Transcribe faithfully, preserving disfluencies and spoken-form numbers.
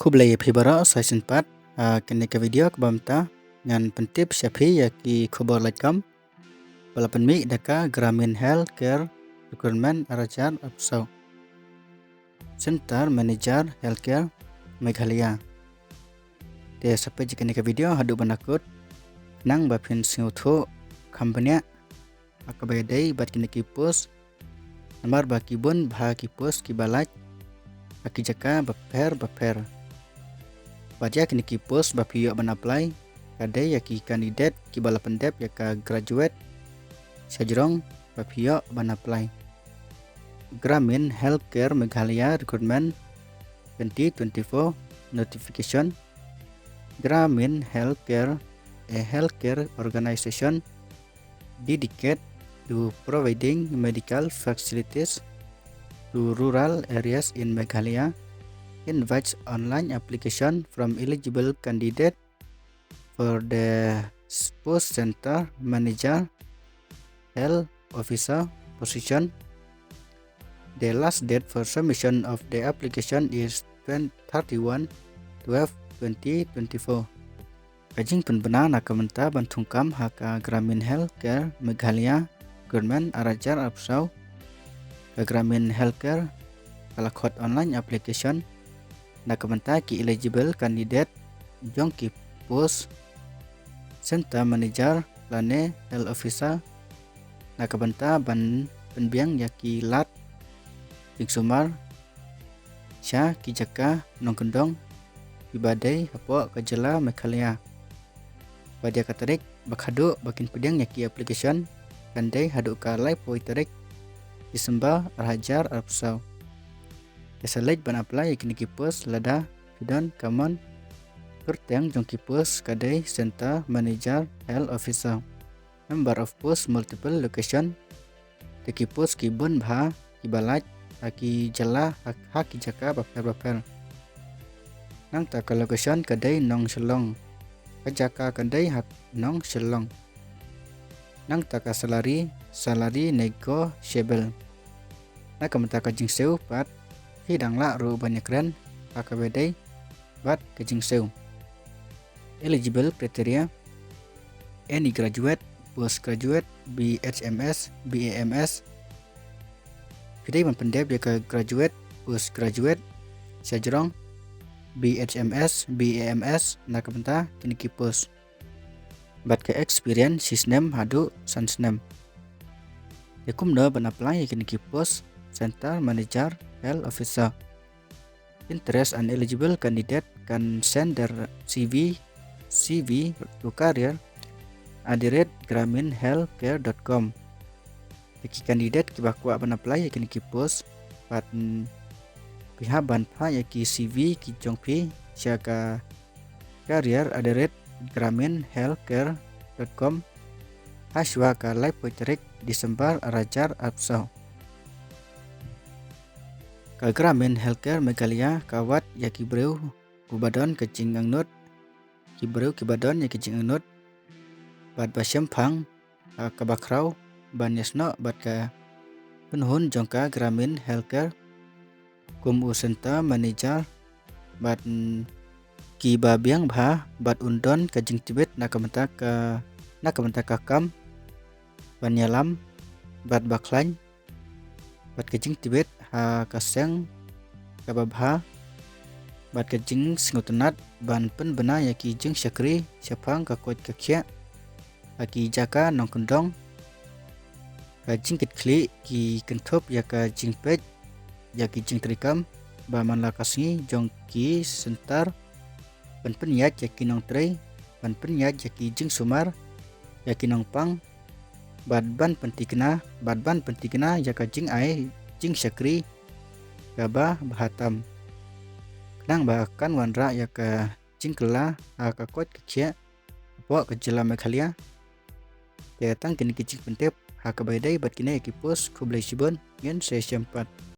Khublei ïa phi baroh sa shisien pat, ha kane ka video kaba mynta ngan pyntip sha phi ïa ki khubor laitkam ba la pynmih da ka Gramin Healthcare Recruitment ar hajar arphew saw, Center Manager Healthcare Meghalaya. Te sa peit ïa kane ka video haduh ban da kut khnang ba phin sngewthuh kham bniah ha kaba ïadei bad kine ki post, namar ba ki bun bha ki post kiba lait ha ki jaka bapher bapher. Bad ïa kine ki post ba phi ïoh ban apply ka dei ïa ki candidate kiba la pyndep ïa ka graduate shajrong ba phi ïoh ban apply. Gramin Healthcare Meghalaya Recruitment twenty twenty-four Notification. Gramin Healthcare, a healthcare organization dedicated to providing medical facilities to rural areas in Meghalaya, invites online application from eligible candidate for the post Center Manager Health Officer position. The last date for submission of the application is twenty, thirty-one twelve twenty twenty-four. Ka jingpynbna na ka bynta ban thungkam ha ka Gramin Healthcare Meghalaya Recruitment ar hajar arphew saw. Ka Gramin Healthcare ka la khot online application na ka bynta ki eligible candidate jong ki post Center Manager lane Health Officer na ka bynta ban pynbiang ïa ki lad jingsumar sha ki jaka nongkyndong kiba dei hapoh ka jylla Meghalaya. Bad ïa ka tarik ba khadduh ba kin pdiang ïa ki application kan dei haduh ka laiphew tarik December ar hajar arphew saw. Ïa sa leit ban apply ïa kine ki post lada phi don ka mon. Kyrteng jong ki post ka dei Center Manager Health Officer. Number of post, multiple location. Te ki post ki bun bha kiba lait ha ki jylla, ha, ha ki jaka bapher bapher. Nangta ka location ka dei Nongshillong. Ka jaka ka dei ha Nongshillong. Nangta ka salary, salary negotiable. Na ka bynta ka jingsiew pat phi dang lah ruh ban ïakren ha kaba ïadei bad ka jingsiew. Eligible criteria: any graduate, postgraduate, B H M S, B A M S. Phi dei ban pyndep ïa ka graduate, postgraduate shajrong, B H M S, B A M S na ka bynta kine ki post. Bad ka experience shi snem haduh san snem. Te kumno ban apply ïa kine ki post Center Manager Health Officer? Interest and eligible candidate can send their C V, C V to career at the rate gramin healthcare dot com. Ïa ki candidate kiba kwah ban apply ïa kine ki post, bad, mm, phi hap ban phah ïa ki C V ki jong phi sha ka career at the rate gramin healthcare dot com ha shuwa ka laiphew tarik December ar hajar arphew saw. Ka Gramin Healthcare Meghalaya ka wad ïa ki briew kiba don ka jingangnud, ki briew kiba don ïa ka jingangnud bad ba shemphang, ah, kaba khraw ban ïasnoh bad ka kynhun jong ka Gramin Healthcare kum u center manager bad, mm, kiba biang bha bad un don ka jingtbit na ka bynta ka, na ka bynta ka kam ban ïalam bad ba khlaiñ bad ka jingtbit ha ka seng kaba bha bad ka jingsngewtynnat ban pynbna ïa ki jingshakri shaphang ka koit ka khiah ha ki jaka nongkyndong. Ka jingkitkhlieh ki kynthup ïa ka jingpeit ïa ki jingtrei kam ba man la ka sngi jong ki center, ban pynïaid ïa ki nongtrei, ban pynïaid ïa ki jingsumar ïa ki nongpang, bad ban pyntikna, bad ban pyntikna ïa ka jingai jingshakri kaba bha tam, khnang ba kan wanrah ïa ka jingkylla ha ka koit ka khiah hapoh ka jylla Meghalaya. Te tang kine ki jingpyntip ha kaba ïadei bad kine ki post. Khublei shibun, ngin sa ïashem pat.